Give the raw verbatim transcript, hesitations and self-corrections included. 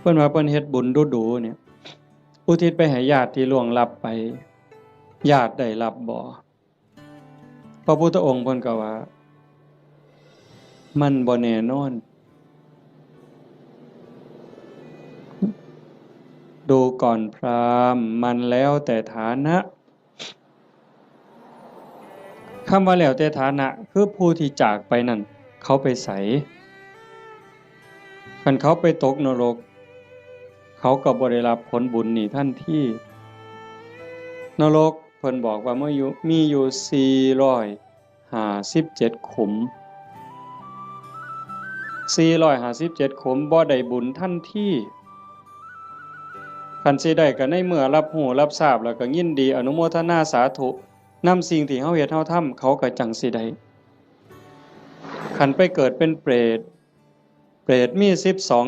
พิ่นว่าเพิ่นเฮ็ดบุญดูๆเนี่ย อุทิศไปให้ญาติที่ล่วงลับไป ญาติได้รับบ่ พระพุทธองค์เพิ่นก็ว่า มันบ่แน่นอน ดูก่อนพราหมณ์ มันแล้วแต่ฐานะ คำว่าแล้วแต่ฐานะ คือผู้ที่จากไปนั่น เขาไปไส คันเขาไปตกนรก เขาก็บ่ได้รับผลบุญนี้ทันที นรกเพิ่นบอกว่ามีอยู่ มีอยู่สี่ร้อยห้าสิบเจ็ดขุม สี่ร้อยห้าสิบเจ็ดขุม บ่ได้บุญทันที คันสิได้ก็ในเมื่อรับรู้รับทราบแล้วก็ยินดีอนุโมทนาสาธุนำสิ่งที่เฮาเฮ็ดเฮาทำ เขาก็จั่งสิได้ คันไปเกิดเป็นเปรต เปรตมีสิบสอง